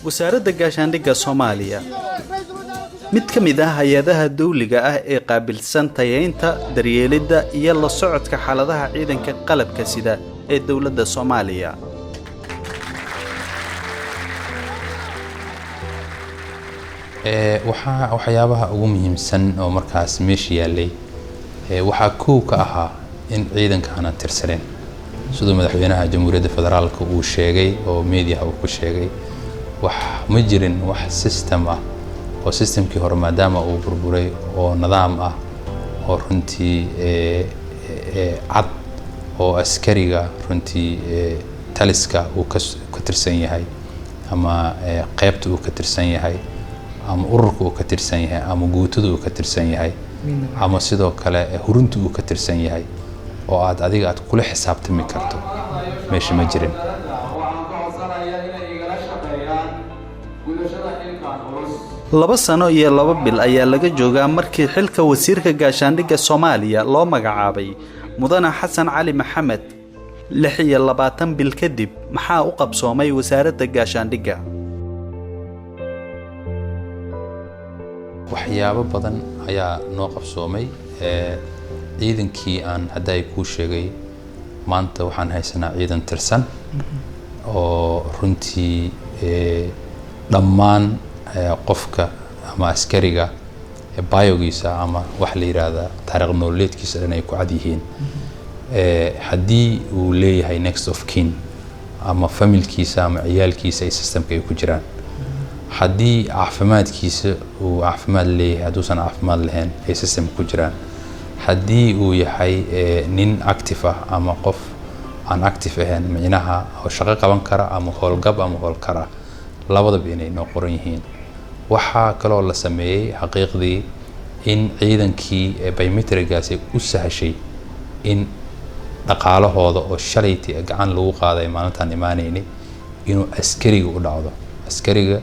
Wasaaradda Gaashaandhigga Soomaaliya, mid ka mid ah hay-adaha dawliga ah ee qaabilsan tayeynta, daryeelidda iyo la socodka xaaladaha ciidanka qalabka sida ee dowladda Soomaaliya. Waxaa waxyaabaha ugu muhiimsan oo markaas meesha yaallay, waxaa kow ka ahaa in ciidanka aanan tirsanin, siduu madaxweynaha Jamhuuriyadda Federaalka uu sheegay oo mediaha uu ku sheegay. Wax ma jirin wax system ah oo systemkii hore maadaama uu burburay oo nidaam ah oo runtii cad oo askariga runtii taliska uu ka tirsan yahay ama qeybta uu ka tirsan yahay ama ururka uu ka tirsan yahay ama guutada uu ka tirsan yahay ama sidoo kale hurunta uu ka tirsan yahay oo aad adiga aad kula xisaabtami karto, meesha ma jirin. Waxaan ka codsanayaa inay igala shaqeeyaan gudashada xilkan culus. 2 sano iyo 2 bil ayaa laga joogaa markii xilka wasiirka gaashaandhigga Soomaaliya loo magacaabay Mudane Xasan Cali Maxamed. 26 bil kadib, maxaa u qabsoomay wasaaradda gaashaandhigga? Waxyaabo badan ayaa noo qabsoomay. Ciidankii aan hadda ay kuu sheegay, maanta waxaan haysanaa ciidan tirsan oo runtii dhammaan qofka ama askariga biogiisa ama waxa la yidhaahda taariikh nololeedkiisa dhan ay ku cad yihiin. Haddii uu leeyahay next of kin ama familkiisa ama ciyaalkiisa ay systemka ay ku jiraan, haddii caafimaadkiisa uu caafimaad leeyahay, hadduusan caafimaad lahayn ay system ku jiraan, haddii uu yahay nin active ah ama qof aan active ahayn, micnaha oo shaqo qaban kara ama howlgab ama howlkar ah, labadaba inay noo qoran yihiin. Waxaa kaloo la sameeyey xaqiiqdii in ciidankii biometricgaasi u sahashay in dhaqaalahooda oo shalayti gacan lagu qaaday maalintaan imaanaynay inuu askariga u dhacdo, askariga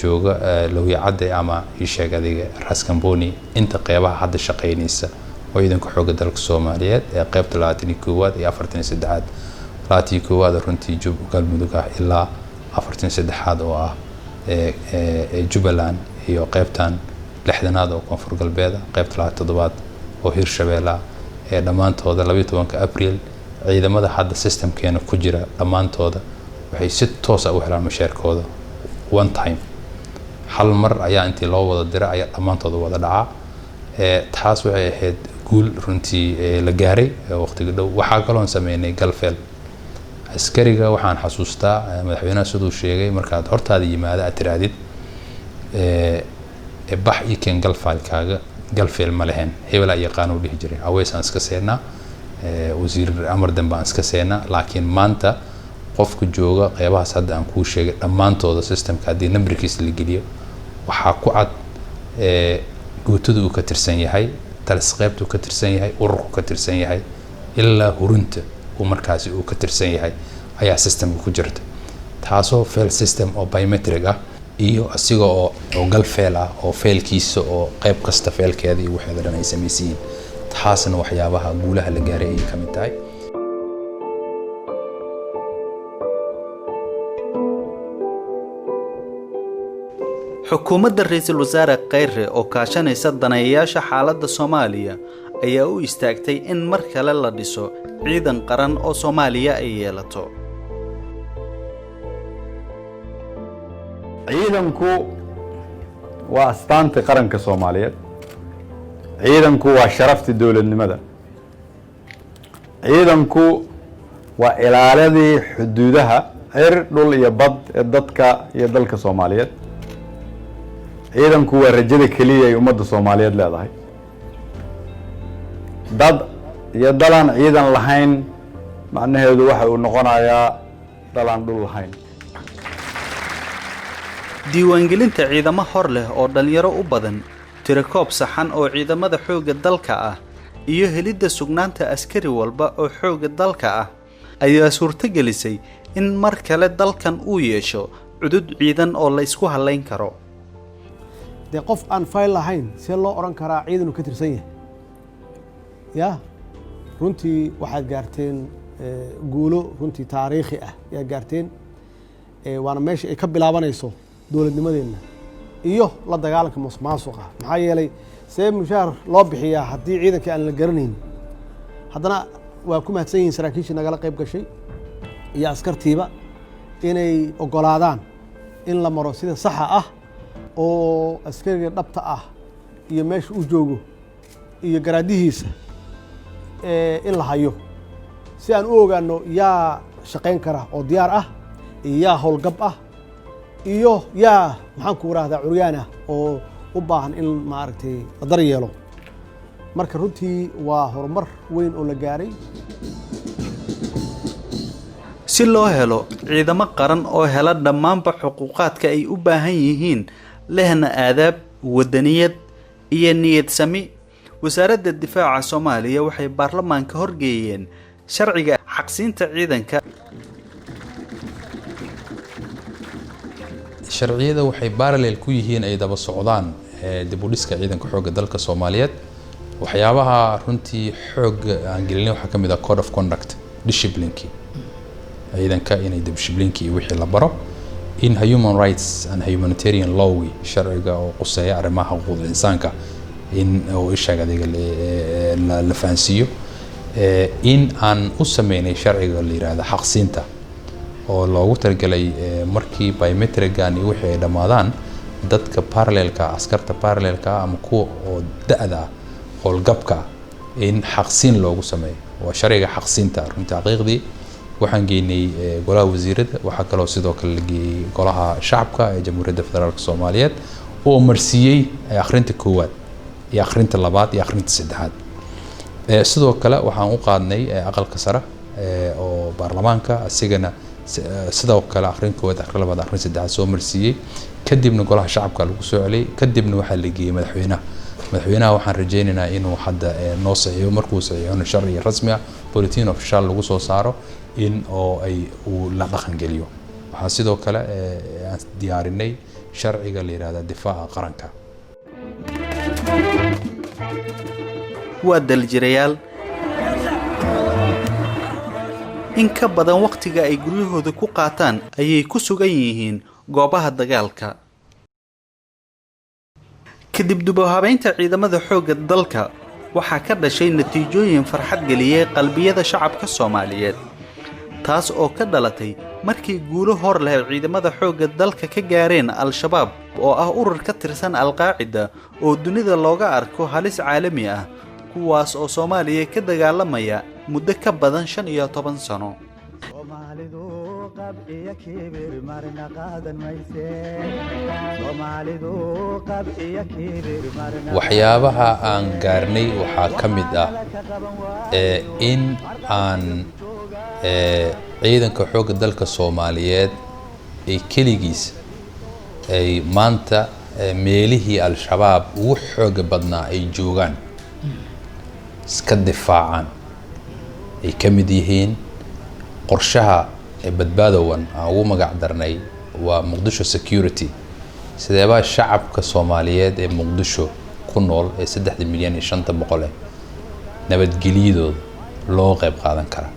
jooga Lowyacadde ama isheeg adiga Raskamboni, inta qeybaha hadda shaqeynaysa oo ciidanka xoogga dalka Soomaaliyeed ee qeybta 21aad iyo 43aad, 21aad oo runtii Galmudug ah ilaa 43aad oo ah Jubbaland, iyo qeybtan 60aad oo Koonfur Galbeed ah, qeybta 27aad oo Hirshabeelle ah, ee dhammaantooda 12-ka Abriil ciidamada hadda systemkeena ku jira dhammaantooda waxay si toos ah u helaan mushaarkooda one time. Hal mar ayaa intii loo wada dira ayaa dhammaantooda wada dhacaa. Taas waxay ahayd guul runtii la gaaray waqtiga dhow. Waxaa kaloon sameynay galfeel askariga. Waxaan xasuustaa madaxweynaha siduu sheegay, markaad hortaada yimaada aad tiraahdid "Bax ii keen galfaalkaaga", galfeel ma lehen, hebelaa yaqaan uu dhihi jiray, aweys aan iska seenaa, wasiir amar dambe aan iska seenaa. Laakiin maanta qofka jooga qeybahaas hadda aan kuu sheegay dhammaantooda systemka haddii nambarkiisa la geliyo waxaa ku cad guutada uu ka tirsan yahay, talis qeybta uu ka tirsan yahay, ururku ka tirsan yahay, ilaa hurunta uu markaasi uu ka tirsan yahay ayaa systemka ku jirta, taasoo fail system oo biometric ah iyo asiga oo gal feel ah oo feelkiisa oo qeyb kasta feelkeeda iyo waxeeda dhan ay samaysan yihiin. Taasna waxyaabaha guulaha la gaaray ayay ka mid tahay. Xukuumadda Ra-iisul Wasaare Kheyre oo kaashanaysa daneeyayaasha xaaladda Soomaaliya ayaa u istaagtay in mar kale la dhiso ciidan qaran oo Soomaaliya ay yeelato. Ciidanku waa astaantii qaranka Soomaaliyeed. Ciidanku waa sharaftii dowladnimada. Ciidanku waa ilaaladii xuduudaha cir, dhul iyo bad ee dadka iyo dalka Soomaaliyeed. Ciidanku waa rajada keliya ay ummadda Soomaaliyeed leedahay. Dad iyo dalaan ciidan lahayn macnaheedu waxa uu noqonayaa dalaan dhul lahayn. Diiwaangelinta ciidamo hor leh oo dhalinyaro u badan, tirakoob saxan oo ciidamada xoogga dalka ah iyo helidda sugnaanta askari walba oo xoogga dalka ah ayaa suurtogelisay in mar kale dalkan uu yeesho cudud ciidan oo la isku halayn karo. Dee qof aan fayl lahayn see loo odhan karaa ciidanu ka tirsan yahay? Ya runtii waxaad gaarteen guulo runtii taariikhi ah ayaa gaarteen, waana meesha ay ka bilaabanayso. Dowladnimadeenna iyo la dagaalanka musuqmaasuqa, maxaa yeelay see mushaar loo bixiyaa haddii ciidanka aan la garanayn? Haddana waa ku mahadsan yihiin saraakiishii nagala qayb gashay iyo askartiiba inay oggolaadaan in la maro sida saxa ah oo askariga dhabta ah iyo meesha uu joogo iyo garaadihiisa in la hayo, si aan u ogaano yaa shaqayn kara oo diyaar ah iyo yaa howlgab ah iyo yaa, maxaan ku rahdaa, curyaan ah oo u baahan in, maaragtay, la daryeelo. Marka runtii waa horumar weyn oo la gaaray. Si loo helo ciidamo qaran oo hela dhammaanba xuquuqaadka ay u baahan yihiin, lehna aadaab, wadaniyad iyo niyad sami, Wasaaradda Difaaca Soomaaliya waxay baarlamaanka horgeeyeen sharciga xaqsiinta ciidanka. Sharciyada waxay parallel ku yihiin, ay daba socdaan dib u dhiska ciidanka xoogga dalka Soomaaliyeed. Waxyaabaha runtii xoogga aan gelinay waxaa ka mid ah code of conduct, disciplinekii ciidanka, inay disciplinekii iyo wixii la baro, in human rights and humanitarian lawgi, sharciga oo quseeya arrimaha xuquuqda insaanka, in oo ishaag adiga la fahansiiyo, in aan u sameynay sharciga la yiraahdo xaqsiinta oo loogu talagalay markii biometricgan iyo wixii ay dhammaadaan, dadka parallelka, askarta parallelka ama kuwa oo da-da ah, howlgabka ah, in xaqsiin loogu sameeyo. Waa sharciga xaqsiinta. Runtii xaqiiqdii waxaan geynay golaha wasiirada, waxaa kaloo sidoo kale la geeyey golaha shacabka ee Jamhuuriyadda Federaalka Soomaaliyeed oo marsiiyey akhrinta koowaad iyo akhrinta labaad iyo akhrinta saddexaad. Sidoo kale waxaan u qaadnay aqalka sare oo baarlamaanka, asigana sidoo kale akhrin koowaad, akhrin labaad, akhrin saddexaad soo marsiiyey. Kadibna golaha shacabka lagu soo celiyey. Kadibna waxaa la geeyey madaxweynaha. Madaxweynaha waxaan rajaynaynaa inuu hadda noo saxiixo. Markuu saxiixona, sharci rasmi ah, bulletin official lagu soo saaro, in oo ay uu la dhaqan geliyo. Waxaa sidoo kale aan diyaarinay sharciga la yihahda difaaca qaranka. Waa daljirayaal. In ka badan wakhtiga ay guryahooda ku qaataan ayay ku sugan yihiin goobaha dagaalka. Kadib dib u habeynta ciidamada xoogga dalka, waxaa ka dhashay natiijooyin farxad geliyey qalbiyada shacabka Soomaaliyeed, taas oo ka dhalatay markii guulo hor leh ciidamada xoogga dalka ka gaareen Al-Shabaab, oo ah urur ka tirsan Alqaacida oo dunida looga arko halis caalami ah, kuwaas oo Soomaaliya ka dagaalamaya muddo ka badan 15 sano. Soomaalidu qab iyo kibir marna qaadan mayse. Soomaalidu qab iyo kibir marna. Waxyaabaha aan gaarnay waxaa ka mid ah in aan ciidanka xoogga dalka Soomaaliyeed ay keligiis ay maanta meelihii Al-Shabaab ugu xooga badnaa ay joogaan iska difaacaan, ay ka mid yihiin qorshaha ee Badbaadowan aan ugu magac darnay, waa Muqdisho security. Sideebaa shacabka Soomaaliyeed ee Muqdisho ku nool ee 3,500,000 eh nabadgelyadooda loo qayb qaadan karaa?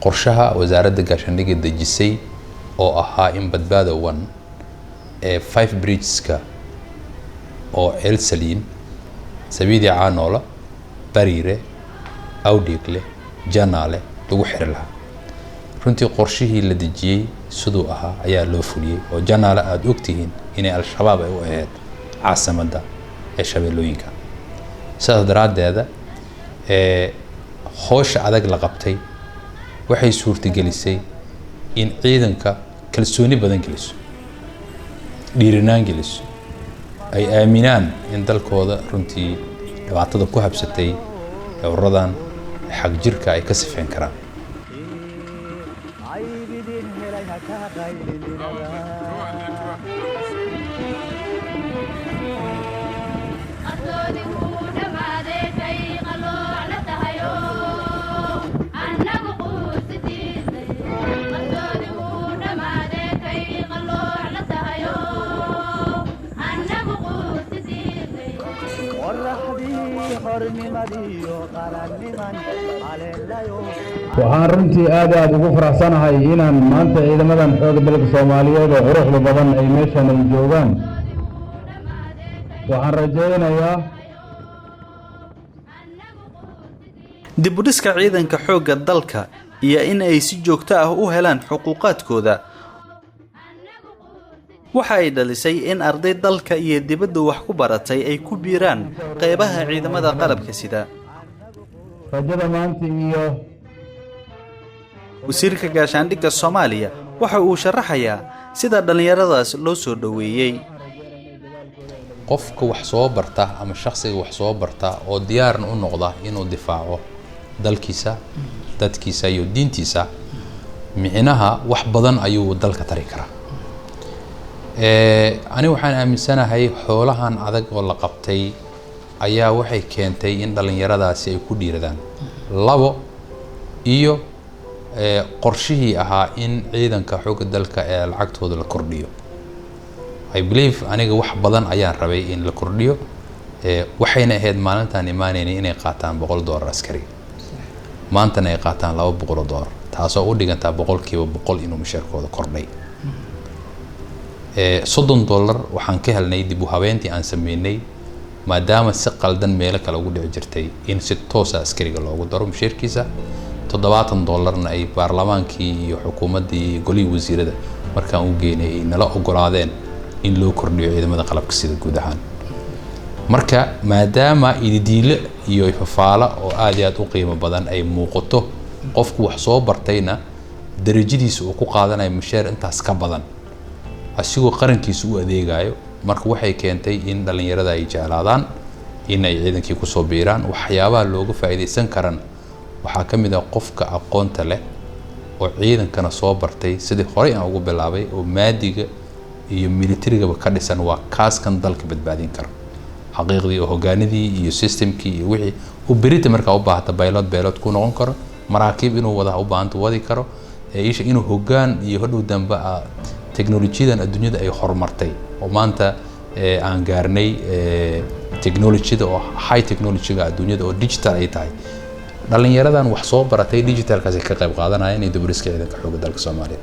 Qorshaha Wasaaradda Gaashaandhigga dejisay oo ahaa in Badbaado One ee five bridgeska oo Ceel Saliin, Sabiidi, Caanoola, Bariire, Awdheegle, Janaale lagu xiri lahaa, runtii qorshihii la dejiyey siduu ahaa ayaa loo fuliyey, oo Janaale aada ogtihiin inay Al-Shabaab ay u ahayd caasimadda ee Shabeellooyinka. Sidaas daraaddeeda howsha adag la qabtay waxay suurtagelisay in ciidanka kalsooni badan geliso, dhiirinaan geliso, ay aaminaan in dalkooda runtii dhibaatada ku habsatay ee ururadan xag jirka ay ka sifeyn karaan. Caybidin helay ha ka qaylinina. Qarsoodi wuu dhammaaday kay qalooc tahayo, annagu quusitiisay. Qarsoodi wuu dhammaaday kay qalooc tahayo, annagu quusitiisay. Qoraxdii. Xornimadiyo qaranniman haleelayo. Waxaan runtii aad aad ugu faraxsanahay inaan maanta ciidamadan xoogga dalka Soomaaliyeed oo quruxda badan ay meeshan ay joogaan. Waxaan rajaynayaa Dib u dhiska ciidanka xoogga dalka iyo in ay si joogto ah u helaan xuquuqaadkooda waxa ay dhalisay in arday dalka iyo dibadda wax ku baratay ay ku biiraan qeybaha ciidamada qalabka sida. Rajada maanta iyo Wasiirka gaashaandhigga Soomaaliya waxa uu sharaxayaa sida dhallinyaradaas loo soo dhoweeyey. Qofka wax soo barta ama shakhsiga wax soo barta oo diyaarna u noqda inuu difaaco dalkiisa, dadkiisa iyo diintiisa, micnaha wax badan ayuu dalka tari karaa. Ani waxaan aaminsanahay xoolahan adag oo la qabtay ayaa waxay keentay in dhallinyaradaasi ay ku dhiiradaan. Labo iyo qorshihii ahaa in ciidanka xoogga dalka ee lacagtooda la kordhiyo. I believe aniga wax badan ayaan rabay in la kordhiyo. Waxayna ahayd maalintaan imaanaynay inay qaataan $100 askari, maantana ay qaataan $200, taasoo u dhigantaa 100% inuu mushaarkooda kordhay. $30 waxaan ka helnay dib u habeyntii aan sameynay, maadaama si qaldan meelo kale ugu dhici jirtay in si toosa askariga loogu daro mushaarkiisa. $70-na ay baarlamaankii iyo xukuumaddii iyo golihii wasiirada markaan u geynay ay nala ogolaadeen in loo kordhiyo ciidamada qalabka sida guud ahaan. Marka maadaama ididiile iyo fafaala oo aad iyo aad u qiimo badan ay muuqato, qofku wax soo bartayna darajadiisa uu ku qaadanayo mushaar intaas ka badan asigoo qarankiisa u adeegayo, marka waxay keentay in dhallinyarada ay jeclaadaan in ay ciidankii kusoo biiraan. Waxyaabaha looga faa'iidaysan karan waxaa ka mid ah qofka aqoonta leh oo ciidankana soo bartay, sidii horey aan ugu bilaabay, oo maadiga iyo militarigaba ka dhisan, waa kaaskan dalka badbaadin karo xaqiiqdii, oo hogaanidii iyo systemkii iyo wixii uu berita markaa u baahata pilot ku noqon karo, maraakiib inuu wada u baahanta wadi karo, isha inuu hogaan iyo hodhow dambe teknolojiyadan adduunyada ay horumartay oo maanta aan gaarnay technologyada oo high technology-ga adduunyada oo digital ay tahay. Dhallinyaradan wax soo baratay digitalkaasi ka qayb qaadanayaan iyo dib u dhiska ciidanka xoogga dalka Soomaaliya.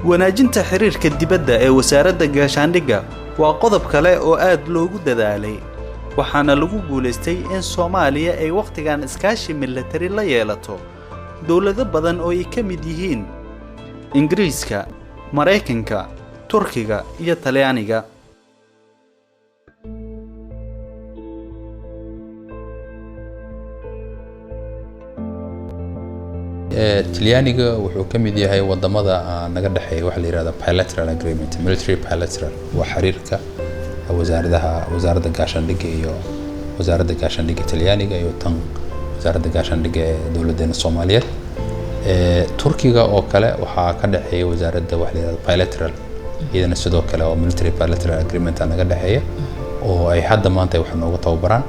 Wanaajinta xiriirka dibadda ee wasaaradda gaashaandhigga waa qodob kale oo aad loogu dadaalay, waxaana lagu guulaystay in Soomaaliya ay wakhtigan iskaashi milatari la yeelato dowlado badan oo ay ka mid yihiin Ingiriiska, Maraykanka, Turkiga iyo Talyaaniga. Talyaaniga wuxuu ka mid yahay wadamada naga dhexeeya waxa la yihahda bilateral agreement, military bilateral, waa xiriirka wasaaradaha, wasaaradda gaashaandhigga iyo wasaaradda gaashaandhigga Talyaaniga iyo tan wasaaradda gaashaandhigga ee dowladeena Soomaaliyeed. Turkiga oo kale waxaa ka dhexeeya wasaaradda waxa la yihahda bilateral, iyadana sidoo kale oo military bilateral agreement naga dhexeeya oo ay hadda maanta wax nooga tababaraan.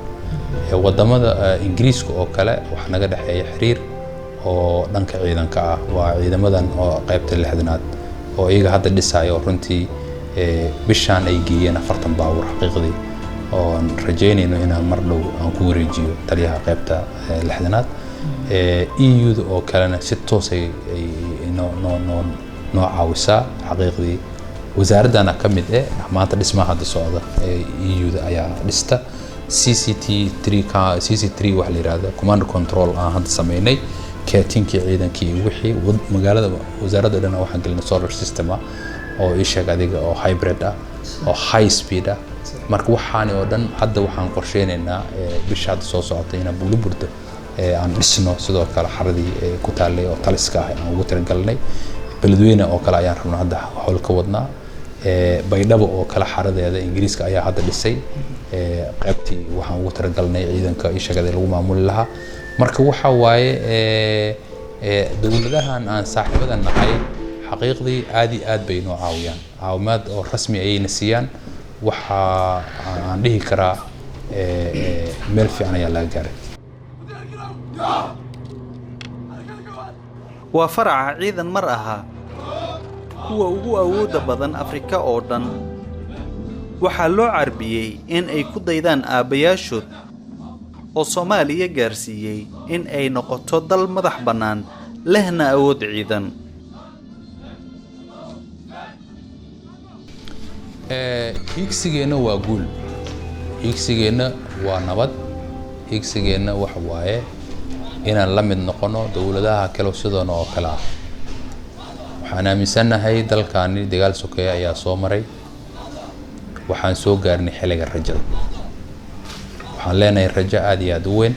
Wadamada Ingiriiska oo kale waxaa naga dhexeeya xiriir oo dhanka ciidanka ah, waa ciidamadan oo qaybta 60aad oo iyaga hadda dhisayo, runtii bishaan ay geeyeen 40 baabuur xaqiiqdii, oon rajaynayno inaan mar dhow aan ku wareejiyo taliyaha qaybta 60aad. EU-da oo kalena si toos ay noo noo noo noo caawisaa xaqiiqdii. Wasaaraddana ka mid eh maanta dhismaha hadda socda ee EU-da ayaa dhista CCT 3, CC3 waxa la yihahda command control aan hadda sameynay, keetinkii ciidankii iyo wixii magaalada wasaaradda dhan waxaan gelinay solar system ah oo ii sheeg adiga oo hybrid ah oo high speed ah. Marka waxaani oo dhan hadda waxaan qorsheynaynaa bisha hadda soo socota inaan Buuliburda aan dhisno, sidoo kale xaradii ku taallay oo taliska ah aan ugu talagalnay. Beledweyne oo kale ayaan rabnaa hadda howl ka wadnaa. Baydhabo oo kale xaradeeda Ingiriiska ayaa hadda dhisay qaybtii waxaan ugu talagalnay ciidanka ishagada lagu maamuli lahaa. Marka waxa waaye dowladahan aan saaxiibada nahay xaqiiqdii aad iyo aad bay noo caawiyaan, caawimaad oo rasmi ayayna siiyaan. Waxa aan dhihi karaa meel fiican ayaa laga gaaray. Waa faraca ciidan mar ahaa Kuwa ugu awoodda badan Afrika oo dhan. Waxaa loo carbiyey in ay ku daydaan aabbayaashood oo Soomaaliya gaarsiiyey in ay noqoto dal madax bannaan, lehna awood ciidan. Hiigsigeenna waa guul, hiigsigeenna waa nabad, hiigsigeenna waxa waaye inaan la mid noqono dowladaha kale sidan oo kale ah. Waxaan aaminsannahay dalkaani dagaal sokeeye ayaa soo maray. Waxaan soo gaarnay xilliga rajada. Waxaan leenahay rajo aada iyo aada u weyn.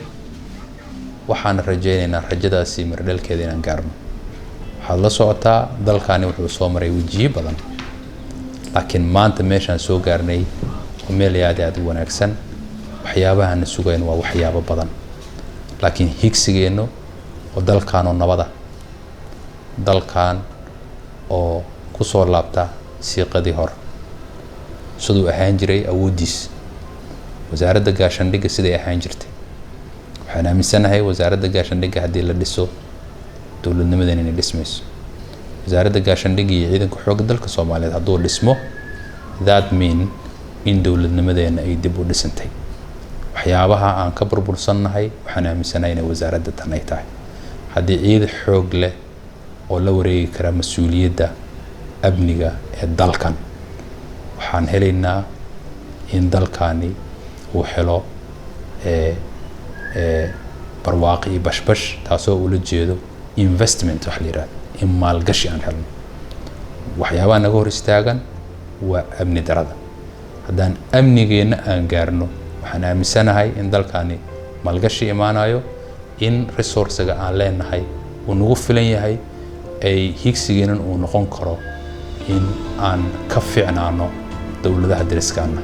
Waxaan rajaynaynaa rajadaasi mirdhalkeeda inaan gaarno. Waxaad la socotaa dalkaani wuxuu soo maray wejiyo badan, laakiin maanta meeshaan soo gaarnay waa meel aad iyo aad u wanaagsan. Waxyaabaha na sugayn waa waxyaabo badan, laakiin higsigeennu oo dalkan oo nabada, dalkan oo kusoo laabta siiqadii hore siduu ahaan jiray, awooddiis wasaaradda gaashaandhigga siday ahaan jirtay. Waxaan aaminsanahay wasaaradda gaashaandhigga haddii la dhiso, dowladnimadan inay dhismayso. Wasaaradda gaashaandhigga iyo ciidanka xoogga dalka Soomaaliyeed hadduu dhismo, that mean in dowladnimadeena ay dib u dhisantay. Waxyaabaha aan ka burbursannahay waxaan aaminsanahay inay wasaaradda tan ay tahay. Haddii ciid xoog leh oo la wareegi kara mas-uuliyadda amniga ee dalkan, waxaan helaynaa in dalkani uu helo barwaaqo iyo bashbash, taasoo ula jeedo investment wax la yidhahdo, in maalgashi aan helno. Waxyaabaha naga hor istaagan waa amni darada. Haddaan amnigeenna aan gaarno, waxaan aaminsanahay in dalkani maalgashi imaanayo, in resourcega aan leenahay uu nagu filan yahay, ay higsigeennan uu noqon karo in aan ka fiicnaano dowladaha dariskaana.